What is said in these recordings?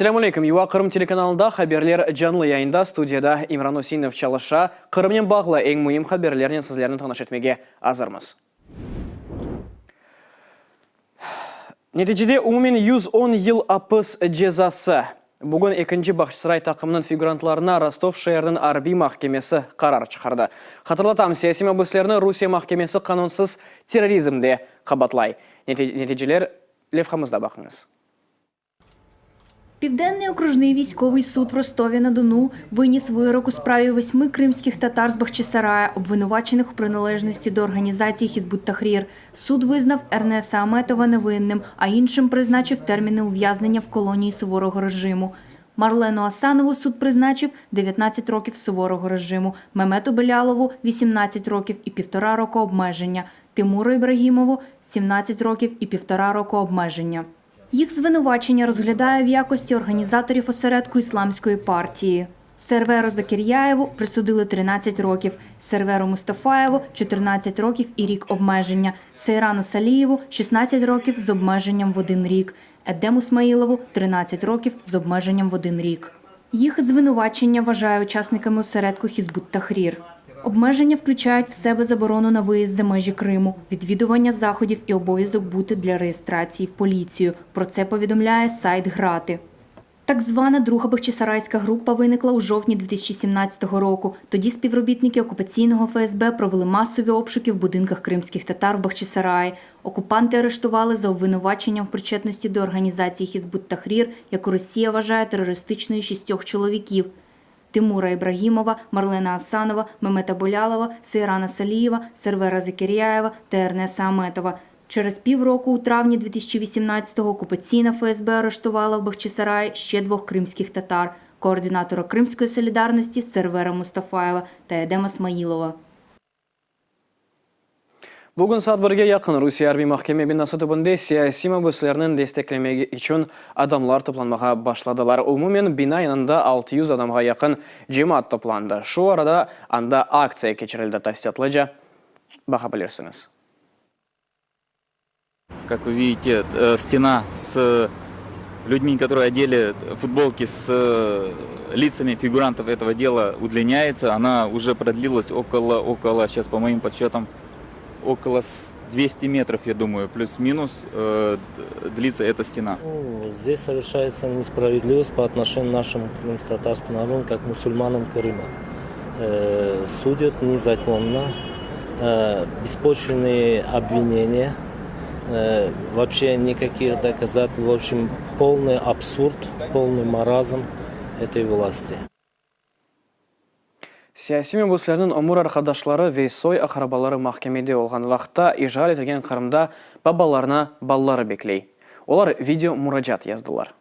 Selâm aleyküm, UA Qırım telekanalında haberler canlı yayında, studiyada İmran Üseinov çalışa. Qırımnen bağlı eñ müim haberlernen sizlerni tanış etmege azırmız. Neticede umumen 110 yıl apis cezası. Bugün ekinci Bağçasaray taqımınıñ figurantlarına Rostov şeeriniñ arbiy mahkemesi qarar çıqardı. Hatırlatam, siyasiy mabüslerni Rusiye mahkemesi qanunsız terrorizmde qabatlay. Neticeler levhamızda baqıñız. Південний окружний військовий суд в Ростові-на-Дону виніс вирок у справі восьми кримських татар з Бахчисарая, обвинувачених у приналежності до організації Хізбут-Тахрір. Суд визнав Ернеса Аметова невинним, а іншим призначив терміни ув'язнення в колонії суворого режиму. Марлену Асанову суд призначив 19 років суворого режиму, Мемету Белялову – 18 років і півтора року обмеження, Тимуру Ібрагімову – 17 років і півтора року обмеження. Їх звинувачення розглядає в якості організаторів осередку Ісламської партії. Серверу Закір'яєву присудили 13 років, Серверу Мустафаєву – 14 років і рік обмеження, Сейрану Салієву – 16 років з обмеженням в один рік, Едему Смаїлову – 13 років з обмеженням в один рік. Їх звинувачення вважає учасниками осередку Хізбут-Тахрір. Обмеження включають в себе заборону на виїзд за межі Криму, відвідування заходів і обов'язок бути для реєстрації в поліцію. Про це повідомляє сайт «Грати». Так звана друга Бахчисарайська група виникла у жовтні 2017 року. Тоді співробітники окупаційного ФСБ провели масові обшуки в будинках кримських татар в Бахчисараї. Окупанти арештували за обвинуваченням в причетності до організації Хізбут-Тахрір, яку Росія вважає терористичною шістьох чоловіків. Тимура Ібрагімова, Марлена Асанова, Мемета Болялова, Сейрана Салієва, Сервера Закір'яєва та Ернеса Аметова. Через півроку, у травні 2018-го, окупаційна ФСБ арештувала в Бахчисараї ще двох кримських татар – координатора Кримської солідарності Сервера Мустафаєва та Едема Смаїлова. Bugün saat birge yaqın Rusiye arbiy mahkeme binası tübünde siyasiy mabüslerniñ desteklemegi içün adamlar toplanmağa başladılar. Umumen bina yanında 600 adamğa yaqın cemaat toplandı. Şu arada anda aktsiya keçirildi, tafsilâtlıca baqa bilirsiñiz. Как вы видите, стена с людьми, которые одели футболки с лицами фигурантов этого дела, удлиняется. Она уже продлилась около, около, сейчас по моим подсчетам, около 200 метров, я думаю, плюс-минус длится эта стена. Ну, здесь совершается несправедливость по отношению к нашим крымско-татарским народам, как мусульманам Крыма. Э, судят незаконно, э, беспочвенные обвинения, э, вообще никаких доказательств. В общем, полный абсурд, полный маразм этой власти. Siyasiy mabüslerniñ ömür arqadaşları ve soy-aqrabaları mahkemede olğan vaqıtta işğal etilgen Qırımda babalarını balaları bekley. Olar video muracaat yazdılar.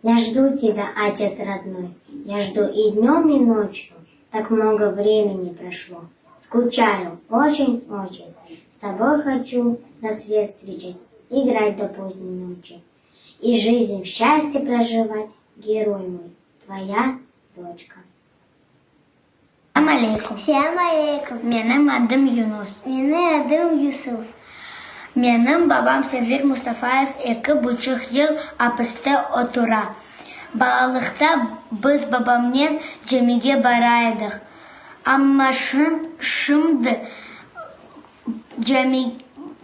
Я жду тебя, отец родной, я жду и днем, и ночью. Так много времени прошло. Скучаю, очень-очень. С тобой хочу рассвет встречать, играть до поздней ночи. И жизнь в счастье проживать, герой мой, твоя дочка. Selâm aleyküm. Selâm aleyküm. Menim adım Yunus. Menim adım Yusuf. Menim babam Server Mustafayev eki buçuq yıl apiste otura. Balalıqta biz babamnen camige bara edik. Amma şimdi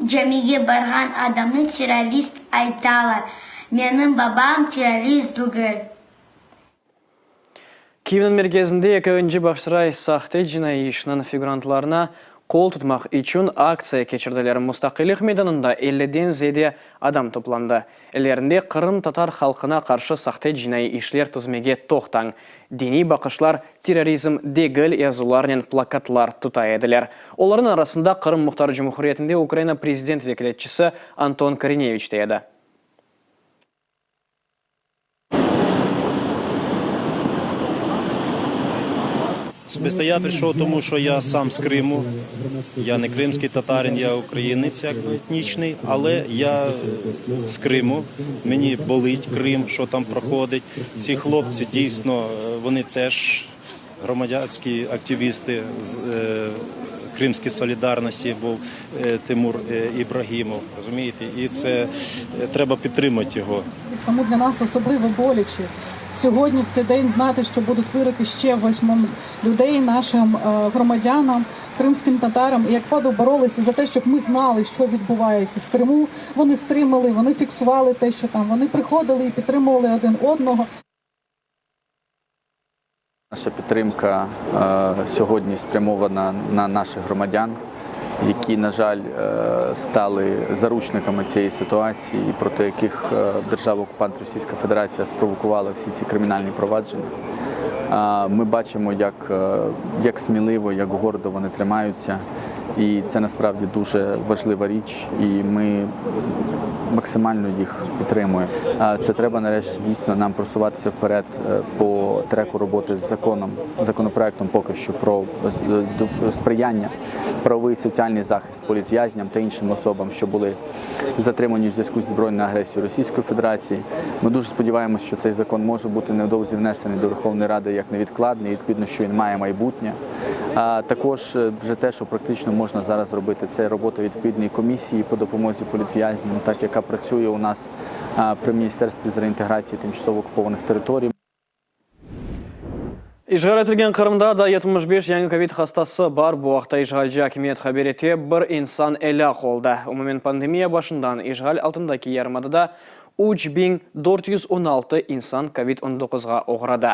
camige barğan adamnı terrorist aytalar. Menim babam terrorist degil. Kyivniñ merkezinde ekinci Bağçasaray sahte cinaiy işiniñ figurantlarına qol tutmaq içün aktsiya keçirdiler. Mustaqillik meydanında elliden ziyade adam toplandı. Ellerinde Qırımtatar halqına qarşı sahte cinaiy işler tizmege toqtañ, Diniy baqışlar terrorizm degil yazılarnen plakatlar tuta ediler. Olarnıñ arasında Qırım Muhtar Cumhuriyetinde Ukraina prezident vekâletçisi Anton Korineviç de edi. Особисто я прийшов, тому що я сам з Криму. Я не кримський татарин, я українець якби етнічний, але я з Криму. Мені болить Крим, що там проходить. Ці хлопці дійсно вони теж громадянські активісти з е, Кримській солідарності був Тимур Ібрагімов. Розумієте, і це треба підтримати його. Тому для нас особливо боляче сьогодні в цей день знати, що будуть вироки ще восьмом людей, нашим громадянам, кримським татарам, як паду боролися за те, щоб ми знали, що відбувається в Криму. Вони стримали, вони фіксували те, що там вони приходили і підтримували один одного. Наша підтримка сьогодні спрямована на наших громадян, які, на жаль, стали заручниками цієї ситуації, проти яких держава-окупант Російська Федерація спровокувала всі ці кримінальні провадження. Ми бачимо, як сміливо, як гордо вони тримаються, і це насправді дуже важлива річ, і ми максимально їх підтримуємо. Це треба нарешті дійсно нам просуватися вперед по треку роботи з законом, законопроектом поки що про сприяння правовий соціальний захист політв'язням та іншим особам, що були затримані в зв'язку зі збройною агресією Російської Федерації. Ми дуже сподіваємося, що цей закон може бути невдовзі внесений до Верховної Ради як невідкладний, відповідно, що він має майбутнє. А також вже те, що практично можна зараз робити, це робота відповідної комісії по допомозі політв'язням, так яка працює у нас при Міністерстві з реінтеграції тимчасово окупованих територій. İşğal etilgen Qırımda da 75 yañı kovid hastası bar. Bu aqta işğalci akimiyet haber ete, bir insan elâk oldı. Umumen pandemiya başından işğal altındaki yarımadada 3416 insan kovid 19-ğa oğradı.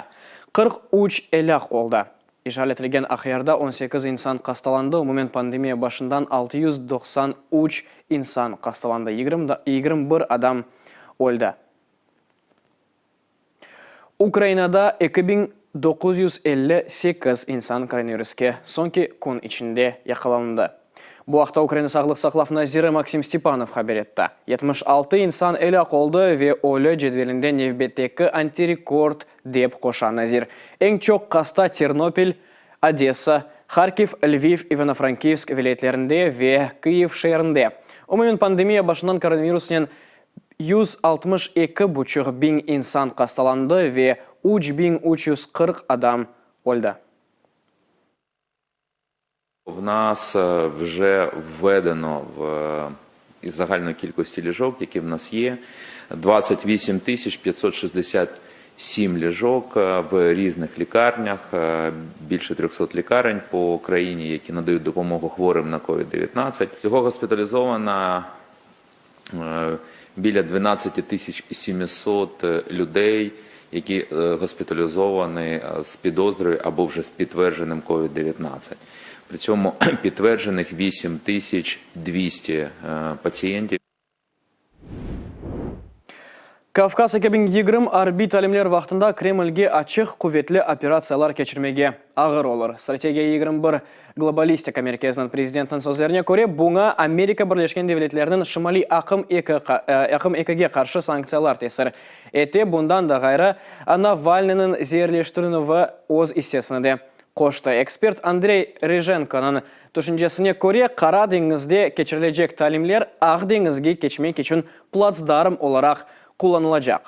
43 elâk oldı. İşğal etilgen Aqyarda 18 insan qastalandı, umumen pandemiya başından 693 insan qastalandı, 21 adam öldi. Ukrainada 2958 insan koronavirüske soñki kün içinde yaqalandı. Bu aqta Ukraina sağlıq saqlav naziri Maksim Stepanov haber etti. 76 insan elâk oldı ve ölü cedvelinde nevbetteki antirekord, dep qoşa nazir. Eñ çoq hasta Ternopil, Odessa, Harkiv, Lviv, İvano-Frankivsk vilâyetlerinde ve Kıyiv şeerinde. Umumen pandemiya başından koronavirusnen 162 buçuq biñ insan hastalandı ve 3340 adam öldi. В нас вже введено в із загальної кількості ліжок, які в нас є, 28 тисяч 567 ліжок в різних лікарнях, більше 300 лікарень по країні, які надають допомогу хворим на COVID-19. Всього госпіталізовано біля 12 тисяч 700 людей, які госпіталізовані з підозрою або вже з підтвердженим COVID-19. При цьому підтверджених 8200 пацієнтів. Kavkaz 2020 arbiy talimler vaqtında Kremlge açıq quvetli operatsiyalar keçirmege ağır olur. Strategiya 21 globalistika merkeziniñ prezidentiniñ sözlerine köre, buña Amerika Birleşken Devletleriniñ Şimaliy aqım eki aqım ekige qarşı sanktsiyalar tesir ete. Bundan da ğayrı, Navalnıynıñ zeerleştirilüvi öz issesini de qoştı. Ekspert Andrey Rıjenkonıñ tüşüncesine köre, Qara deñizde keçirilecek talimler Aq deñizge keçmek içün platsdarm olaraq qullanılacaq.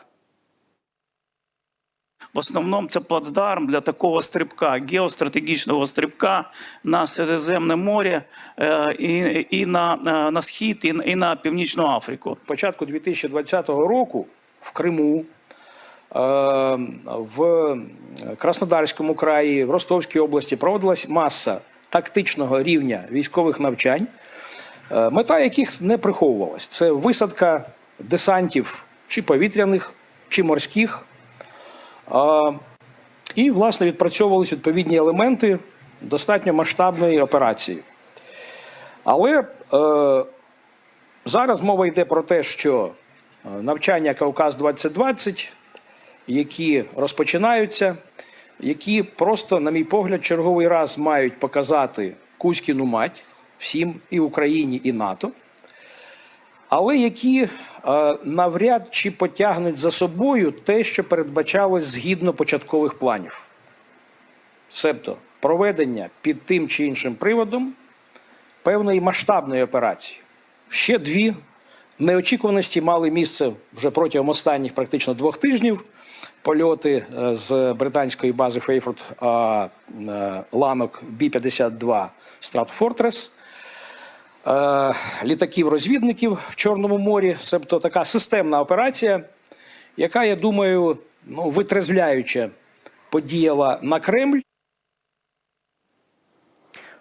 В основном це плацдарм для такого стрибка, геостратегічного стрибка на Середземне море і, і на, на схід, і, і на Північну Африку. Початку 2020 року в Криму, в Краснодарському краї, в Ростовській області проводилась маса тактичного рівня військових навчань, мета яких не приховувалась. Це висадка десантів чи повітряних, чи морських. І, власне, відпрацьовувались відповідні елементи достатньо масштабної операції. Але зараз мова йде про те, що навчання Кавказ 2020, які розпочинаються, які просто, на мій погляд, черговий раз мають показати Кузькіну мать всім і Україні, і НАТО, але які навряд чи потягнуть за собою те, що передбачалось згідно початкових планів. Себто проведення під тим чи іншим приводом певної масштабної операції. Ще дві неочікуваності мали місце вже протягом останніх практично 2 тижнів. Польоти з британської бази Фейфорд ланок Бі-52 Стратфортрес, літаків-розвідників в Чорному морі. Себто така системна операція, яка, я думаю, ну, витрезвляюче подіяла на Кремль.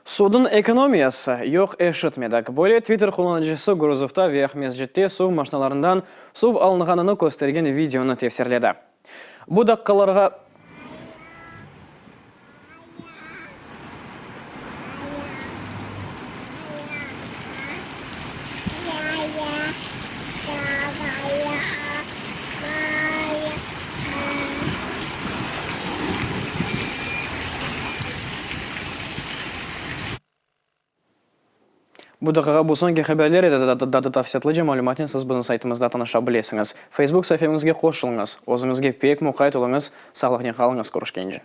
Suvnıñ ekonomiyası, yoq eşitmedik. Böyle Twitter qullanıcısı Gurzufta ve Aqmescitte suv maşinalarından suv alınğanını köstergen videonı tefsirledi. Bu daqqalarğa. Bu daqiqa bu soñki haberler edi, daa da tafsilâtlıca malümatnen siz bizim saytımızda tanışa bilesiñiz. Facebook saifemizge qoşulıñız. Özüñizge pek muqayt oluñız, sağlıqnen qalıñız, körüşkence.